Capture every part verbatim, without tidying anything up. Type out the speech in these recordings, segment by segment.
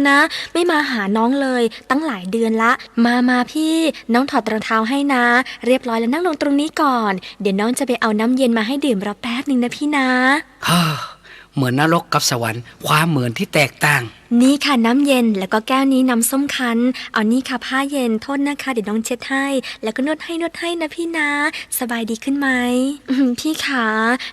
นะ ไม่มาหาน้องเลยตั้งหลายเดือนละ มา มาพี่ น้องถอดรองเท้าให้นะ เรียบร้อยแล้ว นั่งลงตรงนี้ก่อน เดี๋ยวน้องจะไปเอาน้ำเย็นมาให้ดื่มรอแป๊บหนึ่งนะพี่นะ ฮ่า เหมือนนรกกับสวรรค์ ความเหมือนที่แตกต่าง นี่ค่ะน้ำเย็น แล้วก็แก้วนี้น้ำส้มคั้น เอานี่ค่ะผ้าเย็น โทษนะคะ เดี๋ยวน้องเช็ดให้ แล้วก็นวดให้ นวดให้นะพี่นะ สบายดีขึ้นไหม อืม พี่ขา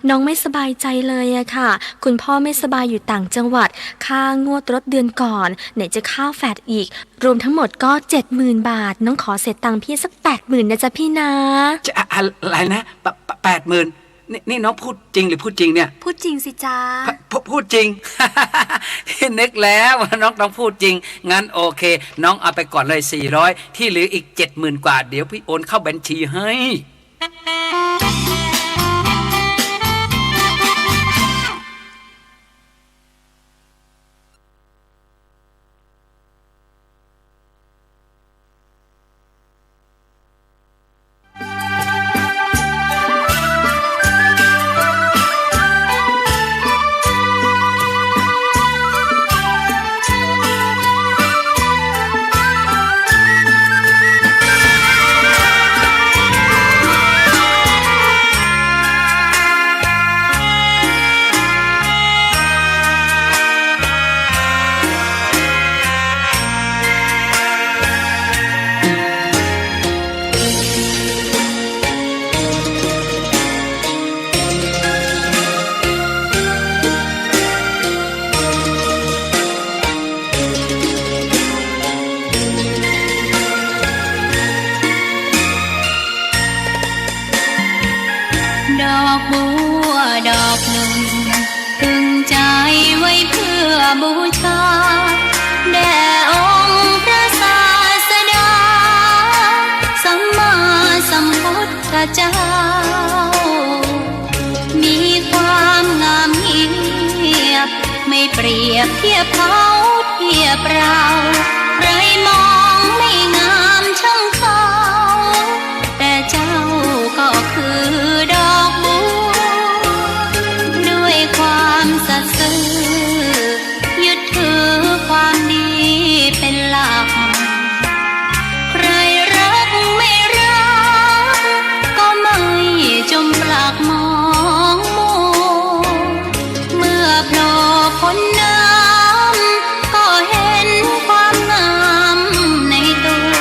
น้องไม่สบายใจเลยอะค่ะ คุณพ่อไม่สบายอยู่ต่างจังหวัด ค่างวดรถเดือนก่อน ไหนจะค่าแฟลตอีก รวมทั้งหมดก็เจ็ดหมื่นบาท น้องขอเสียตังค์พี่สักแปดหมื่นนะจ๊ะพี่นะ จะ อะ อะไรนะ แป- แป- แปดหมื่น นี่ นี่น้องพูดจริงหรือพูดจริงเนี่ย พูดจริงสิจ๊ะ พู- พูดจริง นึกแล้วว่าน้องต้องพูดจริง งั้นโอเค น้องเอาไปก่อนเลยสี่ร้อย ที่เหลืออีกเจ็ดหมื่นกว่า เดี๋ยวพี่โอนเข้าบัญชีให้ ดอกบัวดอกหนึ่ง ตึงใจไว้เพื่อบูชา แด่องค์พระศาสดา สัมมาสัมพุทธเจ้า มีความงามเงียบ ไม่เปรียบเทียบเขาเทียบเรา ใครมองไม่งามช่างเขา แต่เจ้าก็คือดอกบัว ด้วยความสัตย์ซื่อ ยึดถือความดีเป็นหลัก ใครรักไม่รัก ก็ไม่จมปลักมองมัว เมื่อโผล่พ้นน้ำ ก็เห็นความงามในตัว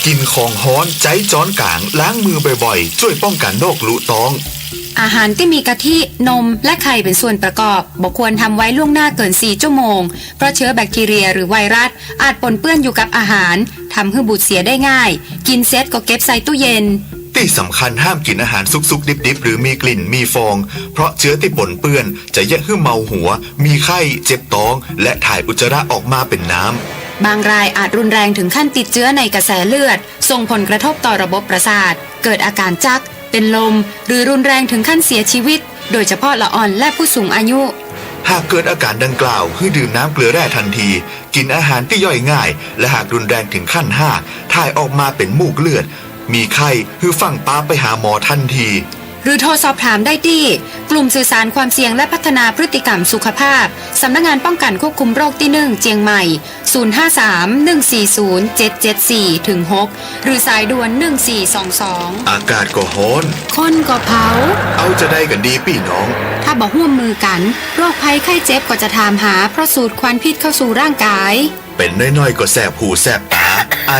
กิ๋นของฮ้อน ใจ๊จ๊อนก๋าง ล้างมือบ่อยๆ จ้วยป้องกั๋นโรคลุต๊อง อาหารตี้มีกะทิ นม และไข่เป๋นส่วนประกอบ บ่ควรทำไว้ล่วงหน้าเกินสี่ชั่วโมง เพราะเจื๊อแบคทีเรียหรือไวรัสอาจปนเปื้อนอยู่กับอาหาร ทำหื้อบูดเสียได้ง่าย กิ๋นเสร็จก็เก็บใส่ตู้เย็น ตี้สำคัญห้ามกิ๋นอาหารสุกๆ ดิบๆ หรือมีกลิ่น มีฟอง เพราะเจื๊อตี้ปนเปื้อนจะเยียะหื้อเมาหัว มีไข้ เจ็บต๊อง และถ่ายอุจจาระออกมาเป๋นน้ำ บางรายอาจรุนแรงถึงขั้นติดเจื๊อในกระแสเลือด ส่งผลกระทบต่อระบบประสาท เกิดอาการจัก เป็นลม หรือรุนแรงถึงขั้นเสียชีวิต โดยเฉพาะละอ่อนและผู้สูงอายุ หากเกิดอาการดังกล่าว หื้อดื่มน้ำเกลือแร่ทันที กิ๋นอาหารตี้ย่อยง่าย และหากรุนแรงถึงขั้นห้า ถ่ายออกมาเป๋นมูกเลือด มีไข้ หื้อฟั่งปาไปหาหมอทันที หรือโทรสอบถามได้ตี้ กลุ่มสื่อสารความเสี่ยงและพัฒนาพฤติกรรมสุขภาพ สำนักงานป้องกันควบคุมโรคตี้หนึ่ง เจียงใหม่ ศูนย์ห้าสาม หนึ่งสี่ศูนย์ เจ็ดเจ็ดสี่ ถึงหก หรือสายด่วน หนึ่งสี่สองสอง อากาศก็ฮ้อน คนก็เผา เอาจะใดกั๋นดีปี้น้อง ถ้าบ่ฮ่วมมือกั๋น โรคภัยไข้เจ็บก็จะถามหา เพราะสูดควันพิษเข้าสู่ร่างกาย เป๋นน้อยๆ ก็แสบหูแสบต๋า ไอ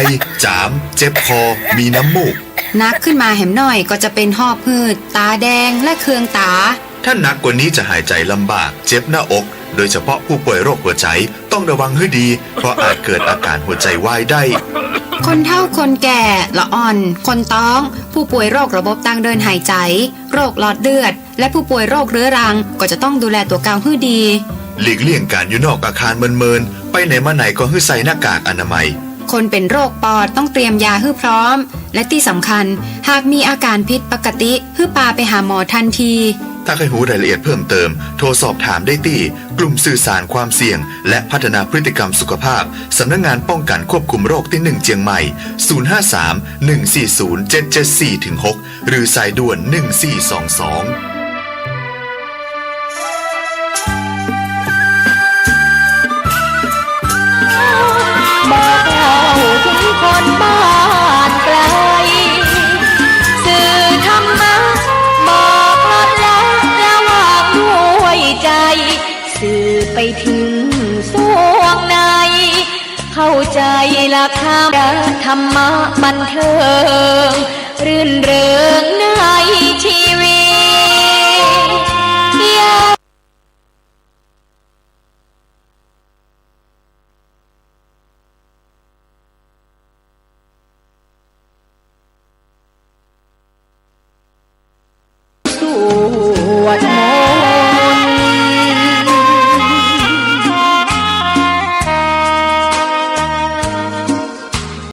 จ๋าม เจ็บคอ มีน้ำมูก หนักขึ้นมาแหมหน่อยก็จะเป๋นหอบหืด ต๋าแดง และเคืองต๋า ถ้าหนักกว่านี้จะหายใจ๋ลำบาก เจ็บหน้าอก โดยเฉพาะผู้ป่วยโรคหัวใจ๋ ต้องระวังหื้อดี เพราะอาจเกิดอาการหัวใจ๋วายได้ คนเฒ่าคนแก่ ละอ่อน คนต๊อง ผู้ป่วยโรคระบบตางเดินหายใจ๋ โรคหลอดเลือด และผู้ป่วยโรคเรื้อรัง ก็จะต้องดูแลตั๋วเก่าหื้อดี หลีกเลี่ยงก๋านอยู่นอกอาคารเมินๆ ไปไหนมาไหนก็หื้อใส่หน้ากากอนามัย คนเป๋นโรคปอดต้องเตรียมยาหื้อพร้อม และตี้สำคัญ หากมีอาการผิดปกติ หื้อปาไปหาหมอทันที ถ้าใค่ฮู้รายละเอียดเพิ่มเติม โทรสอบถามได้ตี้ กลุ่มสื่อสารความเสี่ยง และพัฒนาพฤติกรรมสุขภาพ สำนักงานป้องกันควบคุมโรคตี้หนึ่ง เจียงใหม่ ศูนย์ห้าสาม หนึ่งสี่ศูนย์ เจ็ดเจ็ดสี่ ถึงหก หรือสายด่วน หนึ่งสี่สองสอง บอกเล่าถึงคนบ้านไกล สื่อธรรมะ บอกลดละระหว่างด้วยใจ สื่อไปถึงสวงใน เข้าใจหลักธรรม ธรรมะบันเทิง รื่นเริงในชี